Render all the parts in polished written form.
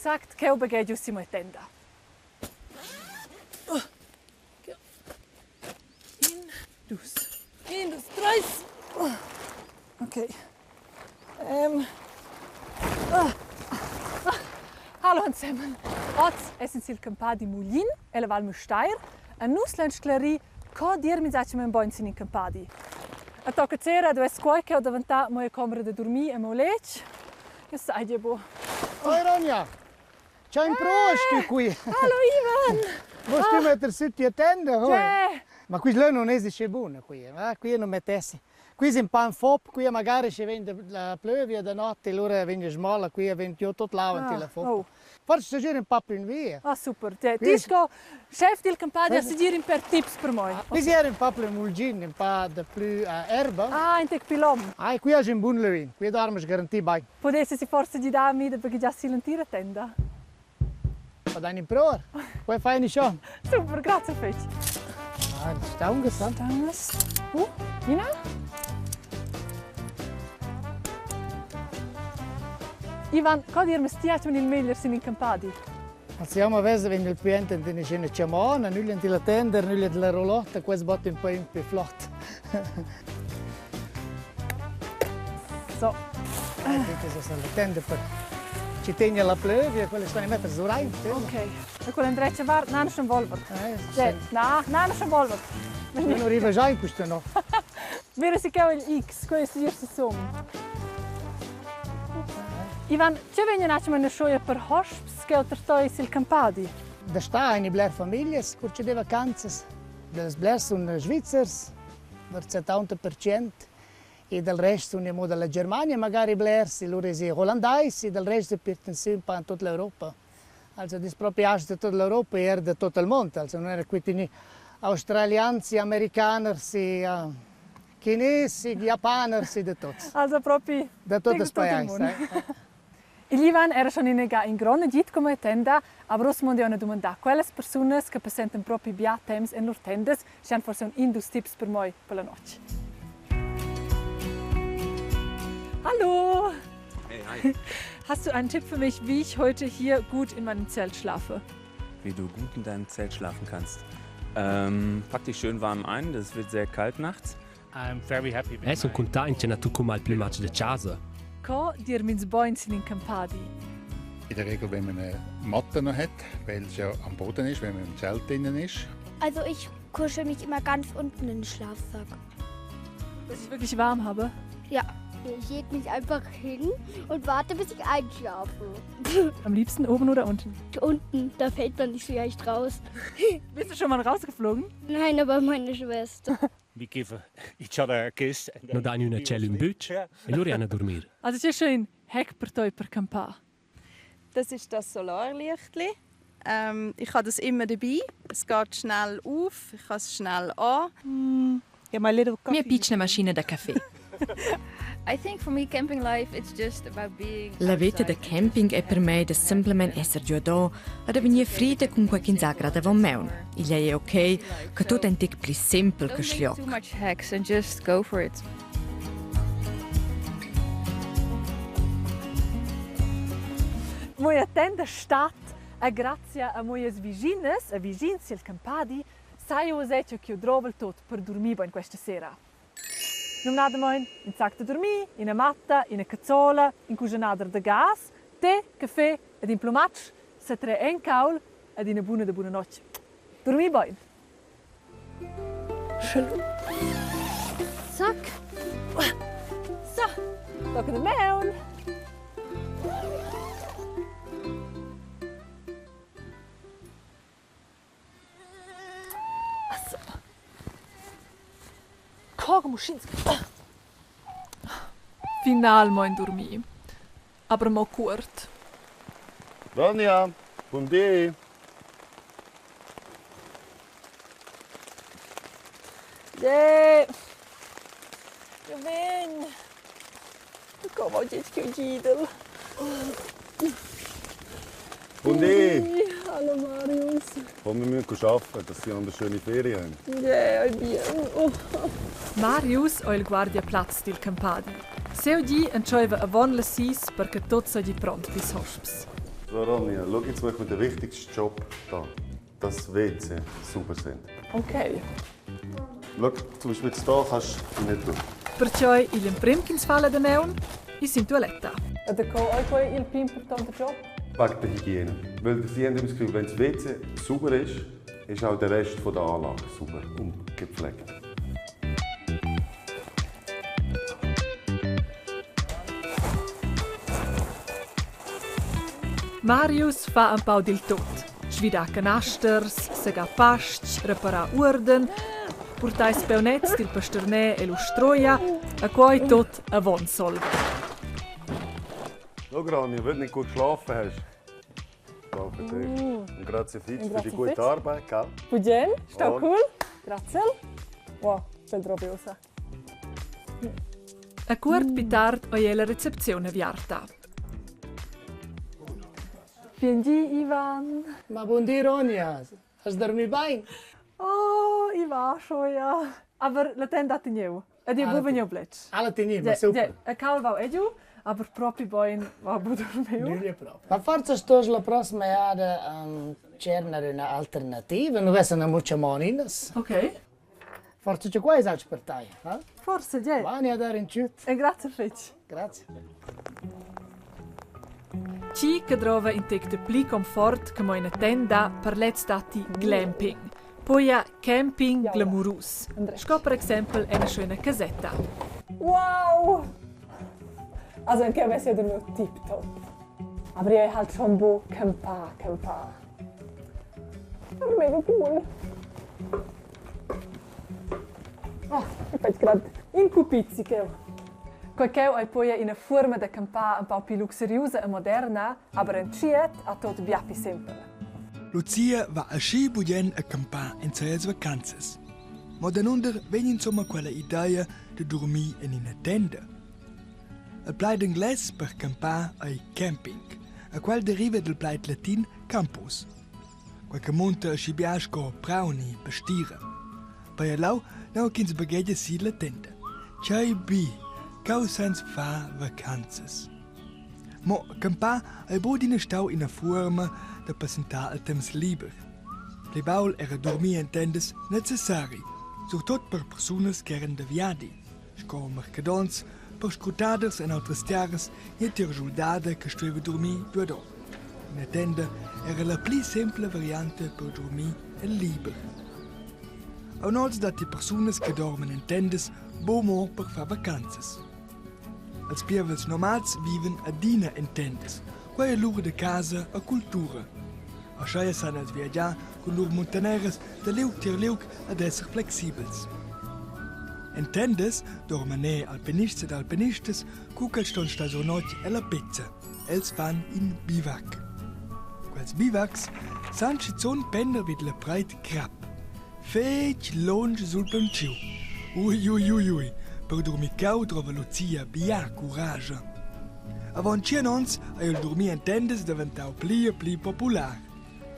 Exact cheu baghegiu si mia tenda. In, dus. In, dus, treis. Okay. Ähm. Ah. Ah. Hallo ensemen. Oz essens il campadi Mulin ella Val Müstair e nus lein sclarir co dir insatgi mein bogn sin in campadi. A tocca sera duess quei cheu daventar moja combra da dormir e meu letg. Io sai dir bu. Oi Ronja, c'è un prost qui. Hallo Ivan! Vuoi tu metter su tia tenda? Oi? Ma qui là non esiste buona qui, eh? Qui non mettessi. Qui es ün pa ün fop, qui magari sche vegn la plövia da not e lura vegn smola, qui vegn giò tot l'aua in la foppa. Forse segir ün pa plü invia. Ah super, ti sco chef dil campadi has segir in per tips per moi. Qui era ün pa plü mulgin, ün pa da plü erba. Ah, in tec pli lom. Ah, qui has ün bun lövin, qui dormes garantì bain. Pudessi si forse gidar a mi da baghegiar si l'entira tenda? Vadain in pror. Quai fain schon. Super, grazie fetg. Ah, staunges, eh? Staunges. Ina? Ivan, co dir ti con il meglier sin in campadi? Al siamo avess vegn il client in ina scena chamona, nüglia in la tenda, nüglia della roulotte, quest bot un po in più flott. So. La tenda per ci tegna la plövia, quella sta a mettere suraint. Ok. E quella indreccia vart, nan schon volver. Eh, na, nan schon volver. Non arriva già in questo no. Mira si cheu il X, questo è il sum. Ivan, ce vegn un attimo una scioia per hosps che oltre sil campadi? Da sta in bler familias, cur ci de vacanzas. Dels blers sun svizzers, ver 70% e dal rest sun amo dalla Germania magari blers e lura esi hollandais e dal rest pertensü ün pa in tuot l'Europa. Also dis propi ast da tuot l'Europa e eir da tuot il mond. Also non era quitini australians e americaners e chines e japaners e da tuots. Also propi Da tuot ils pajais. Il Ivan era schon inagà in grond agid come tenda, aber uss mondi aunc dumandar quellas persunas che passentan propi bia temps en lur tendas, sche han forse un dus tips per moi per la notg. Hallo! Hey, hi. Hast du einen Tipp für mich, wie ich heute hier gut in meinem Zelt schlafe? Wie du gut in deinem Zelt schlafen kannst. Pack dich schön warm ein, das wird sehr kalt nachts. El sun cuntaint cha n'ha tuccà mal il plümatsch da chasa. Co dir mins bogns in in campadi? In der Regel, wenn man eine Matte noch hat, weil es ja am Boden ist, wenn man im Zelt drinnen ist. Also ich kuschel mich immer ganz unten in den Schlafsack. Dass ich wirklich warm habe? Ja. Ich leg mich einfach hin und warte, bis ich einschlafe. Am liebsten oben oder unten? Unten, da fällt man nicht so leicht raus. Bist du schon mal rausgeflogen? Nein, aber meine Schwester. We give each other a kiss. No dain üna tschell ün bütsch e lura jan a durmir. Also es ist schön Heck per toi per campar. Das ist das Solarlichtli. Ich habe das immer dabei. Es geht schnell auf, ich habe es schnell an. Mia pitschna maschina da café. La veta da camping è per mei da semplamein esser giuador e da vegnir frida cun quei ch'ins ha grad avon maun. Igl ei ok che tut è in tec pli sempel che schliok. Moja tenda stat e grazia a moias viginas e vischins sil campadi sai jeu uss ch'jeu drovel tut per durmir bein questa sera. Numnadamein in sac da durmir, ina matta, ina cazzola, in cuschenader da gas, te, caffè ed in plumatsch, setrer en caul ed ina buna da buna notg. Durmir bein. Schön. Zack. So, tocca da maun. Finalmein durmì. Aber mo cuort. Ronja, bun di! Yeah. Jeu vegn. Co va gest ch'jeu gidel? Bun di! Hallo Marius. Komm, wir müssen arbeiten, dass sie eine schöne Ferien haben. Yeah, ei bien. Oh. Marius ei il guardiaplaz dil campadi. Seu di entscheiva avon las sis per che tut seigi pront pils hosps. So Ronja, schau, jetzt machen wir den wichtigsten Job da. Dass WC sauber sind. Okay. Schau, zum Beispiel jetzt hier kannst du nicht tun. Perciò igl emprim ch'ins fa la damaun, ir sin tualetta. E daco ei quei il pli impurtont job? Wegen der Hygiene. Weil sie haben immer das Gefühl, wenn das WC sauber ist, ist auch der Rest von der Anlage sauber und gepflegt. Marius fa empau dil tut. Svidar canasters, segar pastg, reparar uorden, purtar ils peunets dil pasternè e l'ustroia, e quei tut avon solver. Schau, Rani, wenn du nicht gut geschlafen hast. Danke dir. Und grazie fitch für die gute Arbeit, gell? Bugen, sta cool. Grazie. Wow, bel drobiosa. A cuort pi tard ei la recepziun aviarta. Bien di, Ivan. Ma bun di, Ronja. Hast dormi bain? Oh, i va schon, ja. Aber la tenda teniu. Ed io bu vegniu bletsch. Alla teniu, ma super. A cal vau egiu, aber propi bein va bu dormiu. Nüglia proprio. Ma forse stos la prossima jada um, tscherner üna alternativa. Nu vessan amo chamoninas. Ok. Forse c'è qua es per tai, ha? Forse, yeah. Vani a dar in tschüt. E grazie fetg. Grazie. Chi che drova in tec de pli confort che mo ina tenda, per lez datti glamping. Poia camping glamurus. Sco per exempel ena schöna casetta. Wow! Also anche avessi dormiu tip top. Aber io halt schon bo campar, campar. Aber mega cool. Oh, ich fetg grad in cupizzi cheu. Quei cheu ei poia ina fuorma da campar empau pli luxuriusa e moderna, aber entschiet a tot bia pli sempel. Lucia va aschi bugen a campar en sias vacanzas. Mo danunder vegn insomma quella idea de dormir en ina tenda. Il plaid inglés per campar ei camping, a qual deriva dal plaid latin campus. Quei che munta aschi bia sco prau ni pastira. Pei lau nua ch'ins baghegia si la tenda. Tgei bi, cheu sans far vacanzas. Mo campar ei buc adina stau ina fuorma da passentar il temps liber. Pli baul era durmir en tendas necessari, surtut per persunas ch'eran da viadi, sco marcadonts, perscrutaders en autras tiaras ni tier schuldada che stueva durmir giuador. Ina tenda era la pli sempla varianta per durmir el liber. Aunc oz datti persunas che dorman en tendas buc mo per far vacanzas. Els pievels nomads vivan adina en tendas, quei ei lur da casa e cultura. Aschia san els viagiar cun lur muntaneras da liug tier liug ed esser flexibels. En tendas dorman er alpinists ed alpinistas cu ch'els ston star sur notg ella pezza. Els fan in bivac. Quels bivacs san schizun pender vid la preit crap. Fetg lunsch sul plantschiu. Ui, ui, ui, ui, per durmir cau drova Lucia bia curascha. Avon tschien onns ei il durmir en tendas daventau pli e pli popular.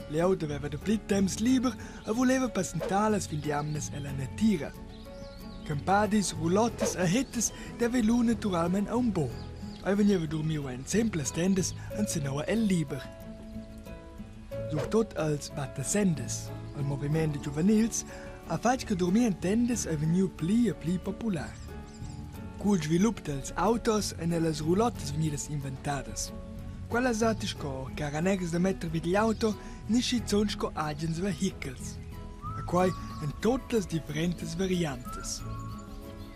Glieud haveva dapli temps liber e vuleva passentar las fin d'jamnas ella natira. Campadis, rulottas e hettas deva lu naturalmein aunc buc. Ei vegneva durmiu en semplas tendas ensenaua el liber. Surtut els battasendas, il moviment da giuvenils, ha fatg che durmir en tendas ei vegniu pli e pli popular. Cul svilup dals autos ein ellas rulottas vegnidas inventadas. Quellas datti sco caranegs da metter vid gl'auto ni schizun sco agens vehichels. E quai en tut las differentas variantas.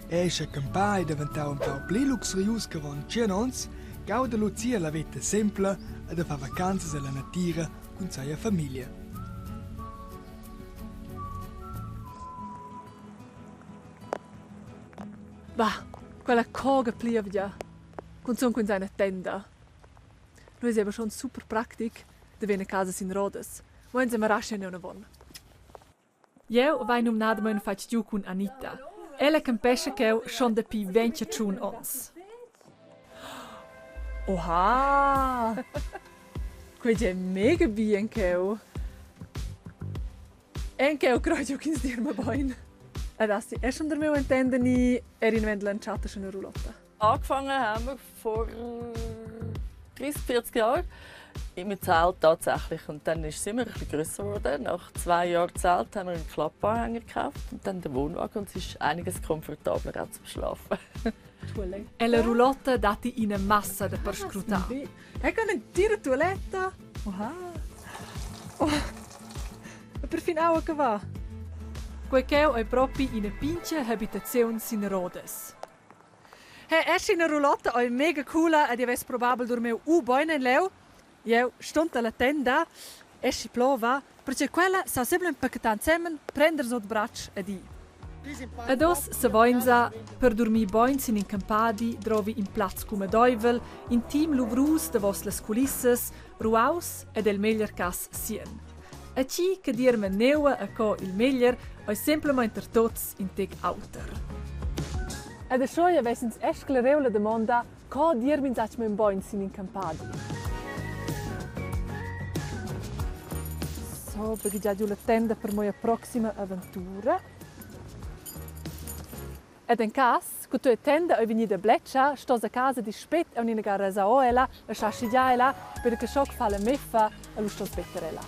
Era sche campar ei daventau empau pli luxurius che avon tschien onns, gauda Lucia la veta sempla e da far vacanzas ella natira cun sia famiglia. Bah, quella coga plievgia, cunzun cun ina tenda. Lu eisi aber schon super practic da vegnir a casa sin rodas. Mo insomma rascha neunavon. Jeu vai numnadamein fatg giu cun Anita. Ella campescha cheu schon dapi 21 onns. Oha! Quei è mega bien cheu. En cheu crei jeu ch'ins dorma bein. Ed hast du schon dormiu en tenda ni eri in l'entschatta schon una rulotta? Angefangen haben wir vor 30, 40 Jahren. Mit Zelt tatsächlich. Und dann ist es immer ein bisschen grösser geworden. Nach 2 Jahren Zelt haben wir einen Klappanhänger gekauft und dann den Wohnwagen. Und es ist einiges komfortabler auch zum Schlafen. E la roulotte datti ina massa da perscrutar. Ecco un'entira toiletta. Oha. Oh. E perfin aua che va. Quei cheu ei propi ina pintga habitaziun sin rodas. Hey, esci ina roulotta ei mega coola ed io vess probabel dormiu u bein en leu. Jeu stond alla tenda, esci plova, perche quella sa semplamein pachetar ensemen, prender sut bratsch ed ir. Ed oz savainsa per durmir bain sin in campadi drovi in plaz cumadaivel, in team luvrus davos las culissas, ruaus ed el meglier cass sien. E chi che dierma neua e co il meglier ei semplamein per tots in tec auter. Ed aschia avessins esclareu la damonda co dierm'ins atgnamein bein sin in campadi. So, baghegiar giu la tenda per mia proxima aventura. Ed en cas, cu tua tenda ei vegnida bletscha, stos a casa dispet aunc ina ga rasar ella e schaschigiar ella, per che schoc fa la meffa e lu stos better ella.